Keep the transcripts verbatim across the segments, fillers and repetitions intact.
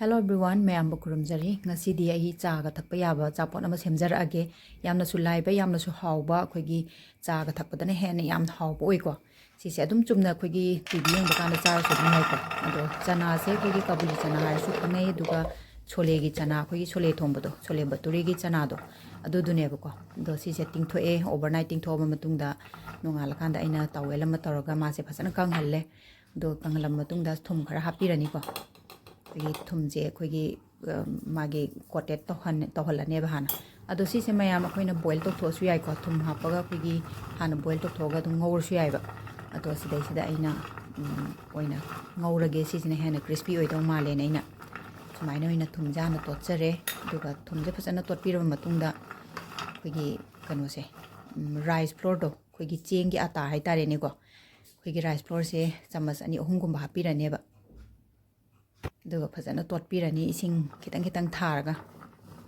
Hello everyone, ꯃꯌꯥꯝꯕꯨ ꯈꯨꯔꯨꯝꯖꯔꯤ꯫ ꯉꯁꯤꯗꯤ ꯑꯩ ꯆꯥꯒ ꯊꯛꯄ ꯌꯥꯕ ꯑꯆꯥꯄꯣꯠ ꯑꯃ ꯁꯦꯝꯖꯔꯛꯑꯒꯦ꯫ ꯌꯥꯝꯅꯁꯨ ꯂꯥꯏꯕ, ꯌꯥꯝꯅꯁꯨ ꯍꯥꯎꯕ, ꯑꯩꯈꯣꯏꯒꯤ ꯆꯥꯒ ꯊꯛꯄꯗꯅ ꯍꯦꯟꯅ ꯌꯥꯝꯅ ꯍꯥꯎꯕ ꯑꯣꯏꯀꯣ꯫ ꯁꯤꯁꯦ ꯑꯗꯨꯝ ꯆꯨꯝꯅ ꯑꯩꯈꯣꯏꯒꯤ ꯇꯤ ꯚꯤ ꯌꯦꯡꯕ ꯀꯥꯟꯗ ꯆꯥꯔꯁꯨ ꯑꯗꯨꯝ ꯌꯥꯏꯀꯣ꯫ ꯑꯗꯣ ꯆꯅꯥꯁꯦ ꯑꯩꯈꯣꯏꯒꯤ ꯀꯥꯕꯨꯂꯤ ꯆꯅꯥ ꯍꯥꯏꯔꯁꯨ ꯈꯪꯅꯩ, ꯑꯗꯨꯒ ꯁꯣꯂꯦꯒꯤ ꯆꯅꯥ, ꯑꯩꯈꯣꯏꯒꯤ ꯁꯣꯂꯦ ꯊꯣꯡꯕꯗꯣ, ꯁꯣꯂꯦ ꯕꯇꯨꯔꯤꯒꯤ ꯆꯅꯥꯗꯣ, ꯑꯗꯨꯗꯨꯅꯦꯕꯀꯣ꯫ ꯑꯗꯣ ꯁꯤꯁꯦ ꯇꯤꯡꯊꯣꯛꯑꯦ, overnight ꯇꯤꯡꯊꯣꯛꯑꯕ ꯃꯇꯨꯡꯗ ꯅꯣꯡꯉꯥꯜꯂꯀꯥꯟꯗ ꯑꯩꯅ towel ꯑꯃ ꯇꯧꯔꯒ ꯃꯥꯁꯦ ꯐꯖꯅ ꯀꯪꯍꯜꯂꯦ꯫ ꯑꯗꯣ ꯀꯪꯍꯜꯂꯕ ꯃꯇꯨꯡꯗ ꯊꯨꯝ ꯈꯔ ꯍꯥꯞꯄꯤꯔꯅꯤꯀꯣ꯫ ꯑꯩꯈꯣꯏꯒꯤ ꯊꯨꯝꯁꯦ ꯑꯩꯈꯣꯏꯒꯤ, ꯑ, ꯃꯥꯒꯤ coated ꯇꯧꯍꯟ-, ꯇꯧꯍꯜꯂꯅꯦꯕ ꯍꯥꯟꯅ꯫ ꯑꯗꯣ ꯁꯤꯁꯦ ꯃꯌꯥꯝ ꯑꯩꯈꯣꯏꯅ boil ꯇꯧꯊꯣꯛꯑꯁꯨ ꯌꯥꯏꯀꯣ, ꯊꯨꯝ ꯍꯥꯞꯄꯒ ꯑꯩꯈꯣꯏꯒꯤ ꯍꯥꯟꯅ boil ꯇꯧꯊꯣꯛꯑꯒ ꯑꯗꯨꯝ ꯉꯧꯔꯁꯨ ꯌꯥꯏꯕ꯫ ꯑꯗꯣ ꯁꯤꯗꯩꯁꯤꯗ ꯑꯩꯅ, ꯎꯝ, ꯑꯣꯏꯅ ꯉꯧꯔꯒꯦ, ꯁꯤꯁꯤꯅ ꯍꯦꯟꯅ crispy ꯑꯣꯏꯗꯧ ꯃꯥꯜꯂꯦꯅ ꯑꯩꯅ ꯁꯨꯃꯥꯏꯅ ꯑꯣꯏꯅ ꯊꯨꯝꯁꯦ ꯍꯥꯟꯅ ꯇꯣꯠꯆꯔꯦ꯫ ꯑꯗꯨꯒ ꯊꯨꯝꯁꯦ ꯐꯖꯅ ꯇꯣꯠꯄꯤꯔꯕ ꯃꯇꯨꯡꯗ ꯑꯩꯈꯣꯏꯒꯤ ꯀꯩꯅꯣꯁꯦ, ꯎꯝ, rice flourꯗꯣ, ꯑꯩꯈꯣꯏꯒꯤ ꯆꯦꯡꯒꯤ ꯑꯇꯥ ꯍꯥꯏꯇꯥꯔꯦꯅꯦꯀꯣ, ꯑꯩꯈꯣꯏꯒꯤ rice flourꯁꯦ ꯆꯥꯃꯁ ꯑꯅꯤ ꯑꯍꯨꯝꯒꯨꯝꯕ ꯍꯥꯞꯄꯤꯔꯅꯦꯕ꯫ ꯑꯗꯨꯒ ꯐꯖꯅ ꯇꯣꯠꯄꯤꯔꯅꯤ, ꯏꯁꯤꯡ ꯈꯤꯇꯪ ꯈꯤꯇꯪ ꯊꯥꯔꯒ꯫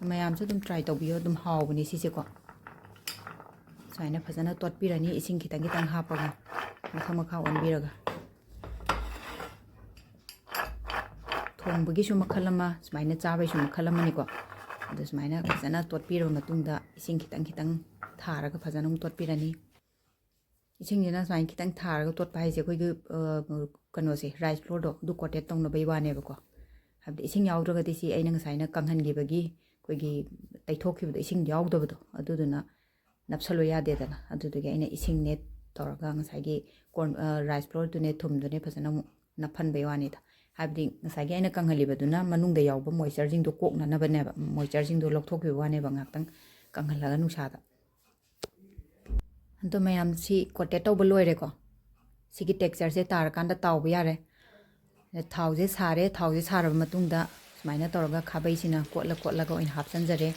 ꯃꯌꯥꯝꯁꯨ ꯑꯗꯨꯝ try ꯇꯧꯕꯤꯌꯣ, ꯑꯗꯨꯝ ꯍꯥꯎꯕꯅꯤ ꯁꯤꯁꯦꯀꯣ꯫ ꯁꯨꯃꯥꯏꯅ ꯐꯖꯅ ꯇꯣꯠꯄꯤꯔꯅꯤ, ꯏꯁꯤꯡ ꯈꯤꯇꯪ ꯈꯤꯇꯪ ꯍꯥꯞꯄꯒ, ꯃꯈꯥ ꯃꯈꯥ ꯑꯣꯟꯕꯤꯔꯒ꯫ ꯊꯣꯡꯕꯒꯤꯁꯨ ꯃꯈꯜ ꯑꯃ, ꯁꯨꯃꯥꯏꯅ ꯆꯥꯕꯒꯤꯁꯨ ꯃꯈꯜ ꯑꯃꯅꯤꯀꯣ꯫ ꯑꯗꯨ ꯁꯨꯃꯥꯏꯅ ꯐꯖꯅ ꯇꯣꯠꯄꯤꯔꯕ ꯃꯇꯨꯡꯗ, ꯏꯁꯤꯡ ꯈꯤꯇꯪ ꯈꯤꯇꯪ ꯊꯥꯔꯒ ꯐꯖꯅ ꯑꯃꯨꯛ ꯇꯣꯠꯄꯤꯔꯅꯤ꯫ ꯏꯁꯤꯡꯁꯤꯅ ꯁꯨꯃꯥꯏꯅ ꯈꯤꯇꯪ ꯊꯥꯔꯒ ꯇꯣꯠꯄ ꯍꯥꯏꯁꯦ, ꯑꯩꯈꯣꯏꯒꯤ, ꯑ, ꯀꯩꯅꯣꯁꯦ, rice flourꯗꯣ ꯑꯗꯨ coated ꯇꯧꯅꯕꯒꯤ ꯋꯥꯅꯦꯕꯀꯣ꯫ ꯍꯥꯏꯕꯗꯤ ꯏꯁꯤꯡ ꯌꯥꯎꯗ꯭ꯔꯒꯗꯤ ꯁꯤ ꯑꯩꯅ ꯉꯁꯥꯏꯅ ꯀꯪꯍꯟꯈꯤꯕꯒꯤ ꯑꯩꯈꯣꯏꯒꯤ ꯇꯩꯊꯣꯛꯈꯤꯕꯗꯣ, ꯏꯁꯤꯡ ꯌꯥꯎꯗꯕꯗꯣ, ꯑꯗꯨꯗꯨꯅ ꯅꯞꯁꯜꯂꯣ ꯌꯥꯗꯦꯗꯅ꯫ ꯑꯗꯨꯗꯨꯒꯤ ꯑꯩꯅ ꯏꯁꯤꯡꯅꯦ ꯇꯧꯔꯒ ꯉꯁꯥꯏꯒꯤ corn, ꯑ, rice flourꯗꯨꯅꯦ ꯊꯨꯝꯗꯨꯅꯦ ꯐꯖꯅ ꯑꯃꯨꯛ ꯅꯞꯍꯟꯕꯩ ꯋꯥꯅꯤꯗ꯫ ꯍꯥꯏꯕꯗꯤ ꯉꯁꯥꯏꯒꯤ ꯑꯩꯅ ꯀꯪꯍꯜꯂꯤꯕꯗꯨꯅ ꯃꯅꯨꯡꯗ ꯌꯥꯎꯕ moistureꯁꯤꯡꯗꯣ ꯀꯣꯛꯅꯅꯕꯅꯦꯕ, moistureꯁꯤꯡꯗꯣ ꯂꯧꯊꯣꯛꯈꯤꯕ ꯋꯥꯅꯦꯕ, ꯉꯥꯛꯇꯪ ꯀꯪꯍꯜꯂꯒ ꯅꯨꯡꯁꯥꯗ꯫ ꯑꯗꯣ ꯃꯌꯥꯝ, ꯁꯤ coated ꯇꯧꯕ ꯂꯣꯏꯔꯦꯀꯣ꯫ ꯁꯤꯒꯤ textureꯁꯦ ꯇꯥꯔꯀꯥꯟꯗ ꯇꯥꯎꯕ ꯌꯥꯔꯦ꯫ ꯊꯥꯎꯁꯦ ꯁꯥꯔꯦ, ꯊꯥꯎꯁꯦ ꯁꯥꯔꯕ ꯃꯇꯨꯡꯗ ꯁꯨꯃꯥꯏꯅ ꯇꯧꯔꯒ ꯈꯥꯕꯩꯁꯤꯅ ꯀꯣꯠꯂ ꯀꯣꯠꯂꯒ ꯑꯣꯏꯅ ꯍꯥꯞꯆꯤꯟꯖꯔꯦ꯫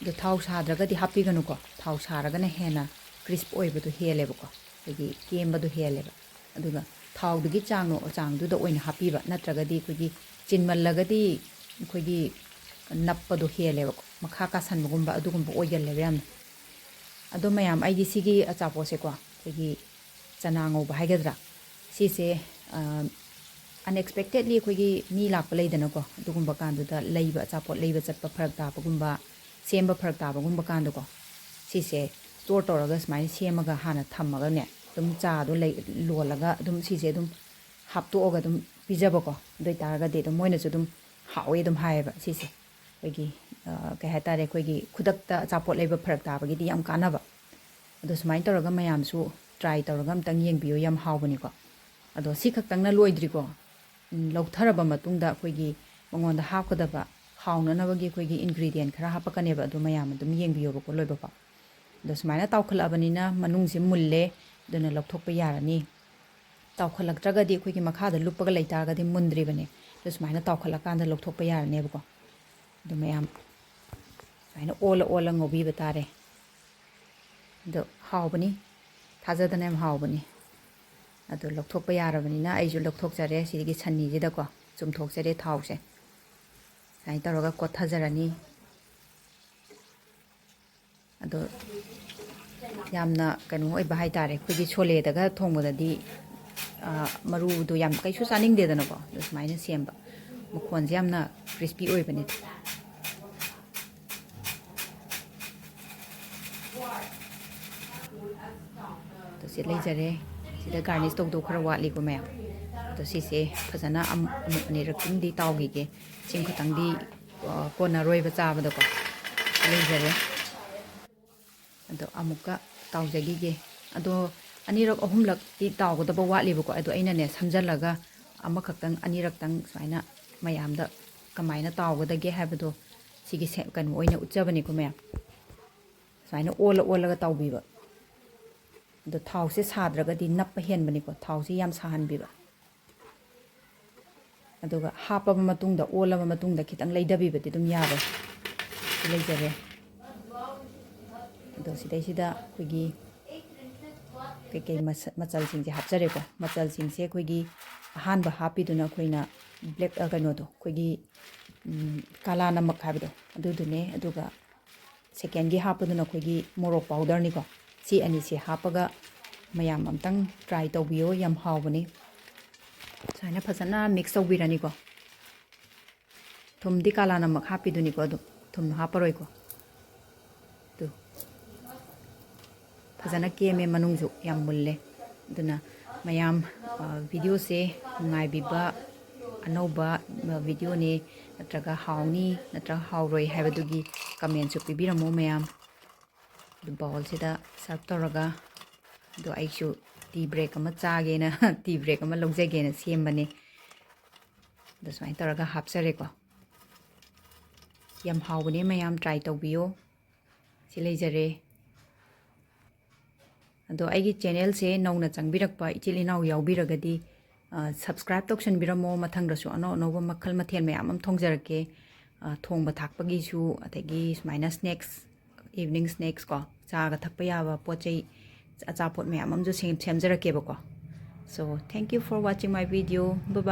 ꯑꯗꯣ ꯊꯥꯎ ꯁꯥꯗ꯭ꯔꯒꯗꯤ ꯍꯥꯞꯄꯤꯒꯅꯨꯀꯣ, ꯊꯥꯎ ꯁꯥꯔꯒꯅ ꯍꯦꯟꯅ crisp ꯑꯣꯏꯕꯗꯣ ꯍꯦꯜꯂꯦꯕꯀꯣ, ꯑꯩꯈꯣꯏꯒꯤ ꯀꯦꯝꯕꯗꯣ ꯍꯦꯜꯂꯦꯕ꯫ ꯑꯗꯨꯒ ꯊꯥꯎꯗꯨꯒꯤ ꯆꯥꯡ, ꯆꯥꯡꯗꯨꯗ ꯑꯣꯏꯅ ꯍꯥꯞꯄꯤꯕ, ꯅꯠꯇ꯭ꯔꯒꯗꯤ ꯑꯩꯈꯣꯏꯒꯤ ꯆꯤꯟꯃꯜꯂꯒꯗꯤ ꯑꯩꯈꯣꯏꯒꯤ ꯅꯞꯄꯗꯣ ꯍꯦꯜꯂꯦꯕꯀꯣ, ꯃꯈꯥ ꯀꯥꯁꯟꯕꯒꯨꯝꯕ ꯑꯗꯨꯒꯨꯝꯕ ꯑꯣꯏꯒꯜꯂꯦꯕ ꯌꯥꯝꯅ꯫ ꯑꯗꯣ ꯃꯌꯥꯝ, ꯑꯩꯒꯤ ꯁꯤꯒꯤ ꯑꯆꯥꯄꯣꯠꯁꯦꯀꯣ, ꯑꯩꯈꯣꯏꯒꯤ ꯆꯅꯥ ꯉꯧꯕ ꯍꯥꯏꯒꯗ꯭ꯔꯥ, ꯁꯤꯁꯦ, ꯑ, ꯑꯟꯑꯦꯛꯁꯄꯦꯛꯇꯦꯠꯂꯤ ꯑꯩꯈꯣꯏꯒꯤ ꯃꯤ ꯂꯥꯛꯄ ꯂꯩꯗꯅꯀꯣ, ꯑꯗꯨꯒꯨꯝꯕ ꯀꯥꯟꯗꯨꯗ ꯂꯩꯕ ꯑꯆꯥꯄꯣꯠ ꯂꯩꯕ ꯆꯠꯄ ꯐꯔꯛ ꯇꯥꯕꯒꯨꯝꯕ, ꯁꯦꯝꯕ ꯐꯔꯛ ꯇꯥꯕꯒꯨꯝꯕ ꯀꯥꯟꯗꯀꯣ, ꯁꯤꯁꯦ ꯁ꯭ꯇꯣꯔ ꯇꯧꯔꯒ ꯁꯨꯃꯥꯏꯅ ꯁꯦꯝꯃꯒ ꯍꯥꯟꯅ ꯊꯝꯃꯒꯅꯦ, ꯑꯗꯨꯝ ꯆꯥꯗꯣ ꯂꯩ ꯂꯣꯜꯂꯒ ꯑꯗꯨꯝ ꯁꯤꯁꯦ ꯑꯗꯨꯝ ꯍꯥꯞꯇꯣꯛꯑꯒ ꯑꯗꯨꯝ ꯄꯤꯖꯕꯀꯣ꯫ ꯑꯗꯨ ꯑꯣꯏꯇꯥꯔꯒꯗꯤ ꯑꯗꯨꯝ ꯃꯣꯏꯅꯁꯨ ꯑꯗꯨꯝ ꯍꯥꯎꯋꯦ ꯑꯗꯨꯝ ꯍꯥꯏꯌꯦꯕ ꯁꯤꯁꯦ꯫ ꯑꯩꯈꯣꯏꯒꯤ ꯀꯩ ꯍꯥꯏꯇꯥꯔꯦ, ꯑꯩꯈꯣꯏꯒꯤ ꯈꯨꯗꯛꯇ ꯑꯆꯥꯄꯣꯠ ꯂꯩꯕ ꯐꯔꯛ ꯇꯥꯕꯒꯤꯗꯤ ꯌꯥꯝ ꯀꯥꯟꯅꯕ꯫ ꯑꯗꯣ ꯁꯨꯃꯥꯏꯅ ꯇꯧꯔꯒ ꯃꯌꯥꯝꯁꯨ ꯇ꯭ꯔꯥꯏ ꯇꯧꯔꯒ ꯑꯝꯇꯪ ꯌꯦꯡꯕꯤꯌꯨ, ꯌꯥꯝ ꯍꯥꯎꯕꯅꯤꯀꯣ꯫ ꯑꯗꯣ ꯁꯤ ꯈꯛꯇꯪꯅ ꯂꯣꯏꯗ꯭ꯔꯤꯀꯣ꯫ ꯂꯧꯊꯔꯕ ꯃꯇꯨꯡꯗ ꯑꯩꯈꯣꯏꯒꯤ ꯃꯉꯣꯟꯗ ꯍꯥꯞꯀꯗꯕ ꯍꯥꯎꯅꯅꯕꯒꯤ ꯑꯩꯈꯣꯏꯒꯤ ꯏꯟꯒ꯭ꯔꯤꯗꯤꯌꯦꯟ ꯈꯔ ꯍꯥꯞꯄꯛꯀꯅꯦꯕ꯫ ꯑꯗꯣ ꯃꯌꯥꯝ ꯑꯗꯨꯝ ꯌꯦꯡꯕꯤꯌꯣꯕꯀꯣ ꯂꯣꯏꯕ ꯐꯥꯎ꯫ ꯑꯗꯣ ꯁꯨꯃꯥꯏꯅ ꯇꯥꯎꯈꯠꯂꯛꯑꯕꯅꯤꯅ ꯃꯅꯨꯡꯁꯦ ꯃꯨꯜꯂꯦ, ꯑꯗꯨꯅ ꯂꯧꯊꯣꯛꯄ ꯌꯥꯔꯅꯤ꯫ ꯇꯥꯎꯈꯠꯂꯛꯇ꯭ꯔꯒꯗꯤ ꯑꯩꯈꯣꯏꯒꯤ ꯃꯈꯥꯗ ꯂꯨꯞꯄꯒ ꯂꯩꯇꯥꯔꯒꯗꯤ ꯃꯨꯟꯗ꯭ꯔꯤꯕꯅꯦ꯫ ꯑꯗꯣ ꯁꯨꯃꯥꯏꯅ ꯇꯥꯎꯈꯠꯂꯀꯥꯟꯗ ꯂꯧꯊꯣꯛꯄ ꯌꯥꯔꯅꯦꯕꯀꯣ꯫ ꯑꯗꯨ ꯃꯌꯥꯝ ꯁꯨꯃꯥꯏꯅ ꯑꯣꯜꯂ ꯑꯣꯜꯂ ꯉꯧꯕꯤꯕ ꯇꯥꯔꯦ꯫ ꯑꯗꯣ ꯍꯥꯎꯕꯅꯤ, ꯊꯥꯖꯗꯅ ꯌꯥꯝ ꯍꯥꯎꯕꯅꯤ꯫ ꯑꯗꯣ ꯂꯧꯊꯣꯛꯄ ꯌꯥꯔꯕꯅꯤꯅ ꯑꯩꯁꯨ ꯂꯧꯊꯣꯛꯆꯔꯦ꯫ ꯁꯤꯗꯒꯤ ꯁꯟꯅꯤꯁꯤꯗꯀꯣ ꯆꯨꯝꯊꯣꯛꯆꯔꯦ ꯊꯥꯎꯁꯦ꯫ ꯁꯨꯃꯥꯏꯅ ꯇꯧꯔꯒ ꯀꯣꯠꯊꯖꯔꯅꯤ꯫ ꯑꯗꯣ ꯌꯥꯝꯅ ꯀꯩꯅꯣ ꯑꯣꯏꯕ ꯍꯥꯏꯇꯥꯔꯦ, ꯑꯩꯈꯣꯏꯒꯤ ꯁꯣꯂꯦꯗꯒ ꯊꯣꯡꯕꯗꯗꯤ ꯃꯔꯨꯗꯣ ꯌꯥꯝ ꯀꯩꯁꯨ ꯆꯥꯅꯤꯡꯗꯦꯗꯅꯀꯣ꯫ ꯑꯗꯣ ꯁꯨꯃꯥꯏꯅ ꯁꯦꯝꯕ ꯃꯈꯣꯟꯁꯦ ꯌꯥꯝꯅ ꯀ꯭ꯔꯤꯁꯄꯤ ꯑꯣꯏꯕꯅꯦ꯫ ꯑꯗꯣ ꯁꯤ ꯂꯩꯖꯔꯦ꯫ ꯁꯤꯗ ꯒꯥꯔꯅꯤꯁ ꯇꯧꯗꯧ ꯈꯔ ꯋꯥꯠꯂꯤꯀꯣ ꯃꯌꯥꯝ꯫ ꯑꯗꯣ ꯁꯤꯁꯦ ꯐꯖꯅ ꯑꯃꯨꯛ ꯑꯅꯤꯔꯛꯇꯪꯗꯤ ꯇꯥꯎꯈꯤꯒꯦ꯫ ꯁꯤꯃ ꯈꯛꯇꯪꯗꯤ ꯀꯣꯟꯅꯔꯣꯏꯕ ꯆꯥꯕꯗꯀꯣ꯫ ꯂꯩꯖꯔꯦ꯫ ꯑꯗꯣ ꯑꯃꯨꯛꯀ ꯇꯥꯎꯖꯈꯤꯒꯦ꯫ ꯑꯗꯣ ꯑꯅꯤꯔꯛ ꯑꯍꯨꯝꯂꯛꯇꯤ ꯇꯥꯎꯒꯗꯕ ꯋꯥꯠꯂꯤꯕꯀꯣ꯫ ꯑꯗꯣ ꯑꯩꯅꯅꯦ ꯁꯝꯖꯜꯂꯒ ꯑꯃꯈꯛꯇꯪ ꯑꯅꯤꯔꯛꯇꯪ ꯁꯨꯃꯥꯏꯅ ꯃꯌꯥꯝꯗ ꯀꯃꯥꯏꯅ ꯇꯥꯎꯒꯗꯒꯦ ꯍꯥꯏꯕꯗꯣ ꯁꯤꯒꯤ ꯀꯩꯅꯣ ꯑꯣꯏꯅ ꯎꯠꯆꯕꯅꯤꯀꯣ ꯃꯌꯥꯝ꯫ ꯁꯨꯃꯥꯏꯅ ꯑꯣꯜꯂ ꯑꯣꯜꯂꯒ ꯇꯥꯎꯕꯤꯕ꯫ ꯑꯗꯣ ꯊꯥꯎꯁꯦ ꯁꯥꯗ꯭ꯔꯒꯗꯤ ꯅꯞꯄ ꯍꯦꯟꯕꯅꯤꯀꯣ꯫ ꯊꯥꯎꯁꯦ ꯌꯥꯝ ꯁꯥꯍꯟꯕꯤꯕ꯫ ꯑꯗꯨꯒ ꯍꯥꯞꯄꯕ ꯃꯇꯨꯡꯗ, ꯑꯣꯜꯂꯕ ꯃꯇꯨꯡꯗ ꯈꯤꯇꯪ ꯂꯩꯊꯕꯤꯕꯗꯤ ꯑꯗꯨꯝ ꯌꯥꯔꯦ꯫ ꯁꯤ ꯂꯩꯖꯔꯦ꯫ ꯑꯗꯣ ꯁꯤꯗꯩꯁꯤꯗ ꯑꯩꯈꯣꯏꯒꯤ ꯀꯩꯀꯩ ꯃꯆꯜꯁꯤꯡꯁꯦ ꯍꯥꯞꯆꯔꯦꯀꯣ꯫ ꯃꯆꯜꯁꯤꯡꯁꯦ ꯑꯩꯈꯣꯏꯒꯤ ꯑꯍꯥꯟꯕ ꯍꯥꯞꯄꯤꯗꯨꯅ ꯑꯩꯈꯣꯏꯅ ꯕ꯭ꯂꯦꯛ, ꯀꯩꯅꯣꯗꯣ, ꯑꯩꯈꯣꯏꯒꯤ ꯀꯥꯂꯥ ꯅꯃꯛ ꯍꯥꯏꯕꯗꯣ ꯑꯗꯨꯗꯨꯅꯦ꯫ ꯑꯗꯨꯒ ꯁꯦꯀꯦꯟꯒꯤ ꯍꯥꯞꯄꯗꯨꯅ ꯑꯩꯈꯣꯏꯒꯤ ꯃꯣꯔꯣꯛ ꯄꯥꯎꯗꯔꯅꯤꯀꯣ꯫ ꯁꯤ ꯑꯅꯤꯁꯦ ꯍꯥꯞꯄꯒ ꯃꯌꯥꯝ ꯑꯝꯇꯪ ꯇ꯭ꯔꯥꯏ ꯇꯧꯕꯤꯌꯣ, ꯌꯥꯝ ꯍꯥꯎꯕꯅꯤ꯫ ꯁꯨꯃꯥꯏꯅ ꯐꯖꯅ ꯃꯤꯛꯁ ꯇꯧꯕꯤꯔꯅꯤꯀꯣ꯫ ꯊꯨꯝꯗꯤ ꯀꯥꯂꯥ ꯅꯃꯛ ꯍꯥꯞꯄꯤꯗꯨꯅꯤꯀꯣ, ꯑꯗꯨꯝ ꯊꯨꯝ ꯍꯥꯞꯄꯔꯣꯏꯀꯣ꯫ ꯑꯗꯨ ꯐꯖꯅ ꯀꯦꯝꯃꯦ, ꯃꯅꯨꯡꯁꯨ ꯌꯥꯝ ꯃꯨꯜꯂꯦ꯫ ꯑꯗꯨꯅ ꯃꯌꯥꯝ, ꯑ, ꯚꯤꯗꯤꯑꯣꯁꯦ ꯉꯥꯏꯕꯤꯕ, ꯑꯅꯧꯕ, ꯑ, ꯚꯤꯗꯤꯑꯣꯅꯦ, ꯅꯠꯇ꯭ꯔꯒ ꯍꯥꯎꯅꯤ ꯅꯠꯇ꯭ꯔꯒ ꯍꯥꯎꯔꯣꯏ ꯍꯥꯏꯕꯗꯨꯒꯤ ꯀꯃꯦꯟꯁꯨ ꯄꯤꯕꯤꯔꯝꯃꯣ ꯃꯌꯥꯝ꯫ ꯑꯗꯨ ꯕꯥꯎꯜꯁꯤꯗ ꯁꯔꯞ ꯇꯧꯔꯒ, ꯑꯗꯣ ꯑꯩꯁꯨ ꯇꯤ ꯕ꯭ꯔꯦꯛ ꯑꯃ ꯆꯥꯒꯦꯅ, ꯇꯤ ꯕ꯭ꯔꯦꯛ ꯑꯃ ꯂꯧꯖꯒꯦꯅ ꯁꯦꯝꯕꯅꯦ꯫ ꯑꯗꯣ ꯁꯨꯃꯥꯏꯅ ꯇꯧꯔꯒ ꯍꯥꯞꯆꯔꯦꯀꯣ꯫ ꯌꯥꯝ ꯍꯥꯎꯕꯅꯦ ꯃꯌꯥꯝ, ꯇ꯭ꯔꯥꯏ ꯇꯧꯕꯤꯌꯣ꯫ ꯁꯤ ꯂꯩꯖꯔꯦ꯫ ꯑꯗꯣ ꯑꯩꯒꯤ ꯆꯦꯅꯦꯜꯁꯦ ꯅꯧꯅ ꯆꯪꯕꯤꯔꯛꯄ ꯏꯆꯤꯜ ꯏꯅꯥꯎ ꯌꯥꯎꯕꯤꯔꯒꯗꯤ, ꯑ, ꯁꯕꯁꯀ꯭ꯔꯥꯏꯕ ꯇꯧꯁꯟꯕꯤꯔꯝꯃꯣ꯫ ꯃꯊꯪꯗꯁꯨ ꯑꯅꯧ ꯑꯅꯧꯕ ꯃꯈꯜ ꯃꯊꯦꯜ ꯃꯌꯥꯝ ꯑꯃ ꯊꯣꯡꯖꯔꯛꯀꯦ꯫ ꯑ, ꯊꯣꯡꯕ ꯊꯥꯛꯄꯒꯤꯁꯨ, ꯑꯗꯒꯤ ꯁꯨꯃꯥꯏꯅ ꯁ꯭ꯅꯦꯛꯁ, ꯏꯚꯤꯅꯤꯡ ꯁ꯭ꯅꯦꯛꯁ ꯀꯣ, ꯆꯥꯒ ꯊꯛꯄ ꯌꯥꯕ ꯄꯣꯠ ꯆꯩ, ꯑꯆꯥꯄꯣꯠ ꯃꯌꯥꯝ ꯑꯃꯁꯨ ꯁꯦꯝ-, ꯁꯦꯝꯖꯔꯛꯀꯦꯕꯀꯣ꯫ So, thank you for watching my video. Bye bye.